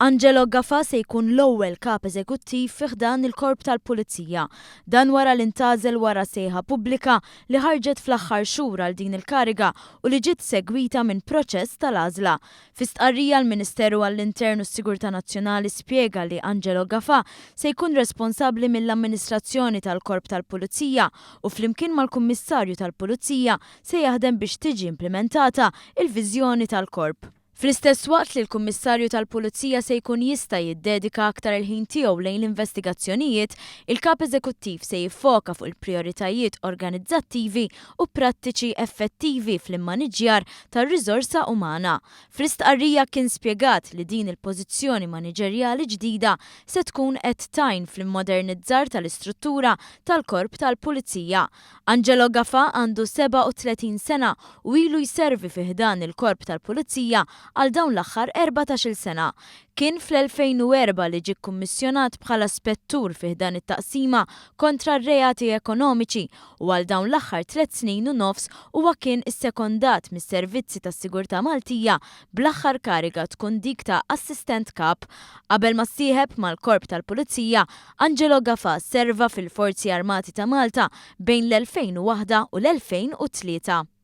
Angelo Gafà se jkun l-ewwel Kap Eżekuttiv fi ħdan il-Korp tal-Pulizija. Dan wara li ntgħażel wara sejħa pubblika li ħarġet fl-aħħar xhur għal din il-kariga u li ġiet segwita minn proċess tal-għażla. Fi stqarrija l-Ministeru għall-Intern u s-Sigurtà Nazzjonali spjega li Angelo Gafà se jkun responsabbli mill-amministrazzjoni tal-Korp tal-Pulizija u flimkien mal-Kummissarju tal-Pulizija se jaħdem biex tiġi implimentata l-viżjoni tal-Korp. Fl-istess waqt li l-Kummissarju tal-Pulizija se jkun jista' jiddedika aktar il-ħin tiegħu lejn l-investigazzjonijiet, il-Kap Eżekuttiv se jiffoka fuq il-prijoritajiet organizzattivi u prattiċi effettivi fl-immaniġġjar tar-riżorsa umana. Fl-istqarrija kien spjegat li din il-pożizzjoni maniġerjali ġdida se tkun qed tgħin fl-immodernizzar tal-istruttura tal-Korp tal-Pulizija. Angelo Gafà għandu 37 sena u ilu jservi fi ħdan il-Korp tal-Pulizija għal dawn l-aħħar 14-il sena. Kien fl-2004 li ġie kkummissjonat bħala spettur fi ħdan it-Taqsima kontra r-Reati Ekonomiċi u għal dawn l-aħħar tlett snin u nofs huwa kien issekondat mis-Servizzi tas-Sigurtà Maltija bl-aħħar kariga tkun dik ta' Assistent Kap. Qabel ma ssieħeb mal-Korp tal-Pulizija, Angelo Gafà serva fil-Forzi Armati ta' Malta bejn l-2001 u l-2003.